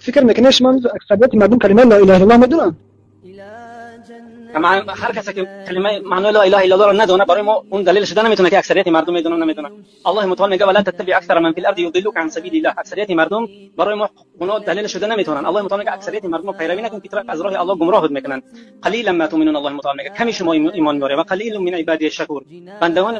فکر میکنه شما اکثریت مردم کلمه لا اله الا الله میدونن؟ هر کسی که کلمه معنی لا اله الا الله را ندونه برای ما اون دلیل شده نمیتونه که اکثریت مردم میدونن نمیدونن. الله متعال میگه ولا تتبع اکثر من فی الارض یضلوک عن سبیل الله. اکثریت مردم برای ما اونا دلیل شده نمیتونن. الله متعال میگه اکثریت مردم پیروی نکن که از راه الله گمراه میکنن. قلیلا ما تؤمنون. الله متعال میگه کمی شما ایمان میاره و قلیل من عبادی الشکور.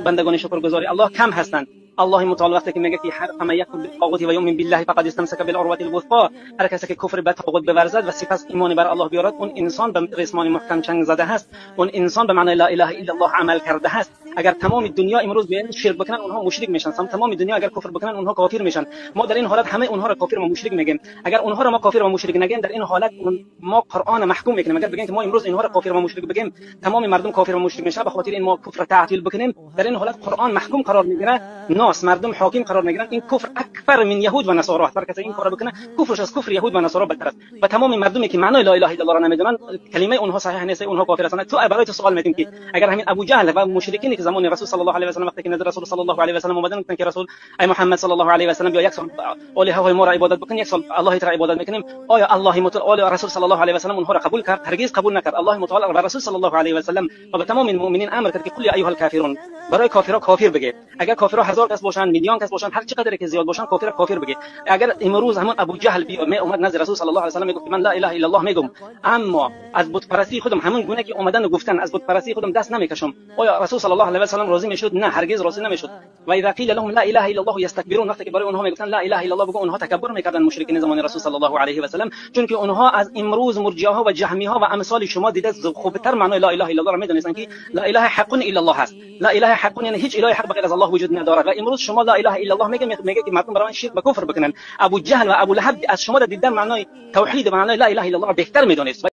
بندگان شکرگزاری الله کم هستند. الله متعال وقتی که میگه که هر فمن یکفر بالطاغوت و یؤمن بالله فقد استمسک بالعروة الوثقی، هر کسی که کفر به طاغوت بورزد و سپس ایمان بر الله بیارد، اون انسان به ریسمان محکم چنگ زده است، اون انسان به معنای لا اله الا الله عمل کرده است. اگر تمام دنیا امروز به شرک بکنن اونها مشرک میشن، تمام دنیا اگر کفر بکنن اونها کافر میشن. ما در این حالت همه اونها را کافر و مشرک میگیم. اگر اونها را ما کافر و مشرک نگیم در این حالت ما قرآن محکوم میکنیم. اگر بگیم که ما امروز اینها را کافر و مشرک بگیم تمام مردم کافر و مشرک میشن، به خاطر این ما کفر تعطیل بکنیم، در این حالت قرآن محکوم قرار میگیره، ناس مردم حاکم قرار میگیرن. این کفر اکبر من یهود و نصارا. هر کسی این کارو بکنه کفرش از کفر یهود و نصارا بدتر است. و تمام مردمی که معنای لا اله الا الله را نمیدونن کلمه اونها صحیح نیست، اونها کافر هستند. تو برای تو سوال میدیم که اگر همین ابو جهل و مشرکین که زمان رسول صلی الله علیه و سلم وقتی که نزد رسول صلی الله علیه و سلم اومدن گفتن که رسول ای محمد صلی الله علیه و سلم بیا یک سال الهه های ما را عبادت بکن، یک سال الله را عبادت میکنیم، آیا الله متعال رسول صلی الله علیه و سلم اونها را قبول کرد؟ هرگز قبول نکرد. الله متعال و رسول صلی الله علیه و سلم و به تمام المؤمنین امر کرد که قل یا ایها الکافرون، برای کافرها کافر بگه. اگر کافرها هزار کس باشن، میلیون کس باشن، هر چقدر که زیاد باشن کافر کافر بگه. اگر امروز همون ابو جهل بیا می اومد نزد رسول صلی الله علیه و سلم میگفت من لا اله الا الله میگم، اما از بت پرستی خودم همون گونه که اومدن و گفتن از بت پرستی خودم دست نمیکشم، آیا رسول صلی الله علیه و سلم راضی میشد؟ نه، هرگز راضی نمیشد. و اذا قیل لهم لا اله الا الله یستکبرون، وقتی که برای اونها میگفتن لا اله الا الله بگو، اونها تکبر میکردن مشرکین زمان رسول صلی الله علیه و سلم، چون که اونها از امروز مرجئه ها و جهمی ها و امثال شما دیده خوبتر معنای لا اله الا الله را میدونستن که لا اله حق الا الله هست. لا اله حق یعنی هیچ اله حق بغیر از الله وجود ندارد. و امروز شما لا اله الا الله میگه که مردم برای شرک و کفر بکنن. ابو جهل و ابو لهب از شما دیدن معنای توحید و معنای لا اله الا الله بهتر میدونست.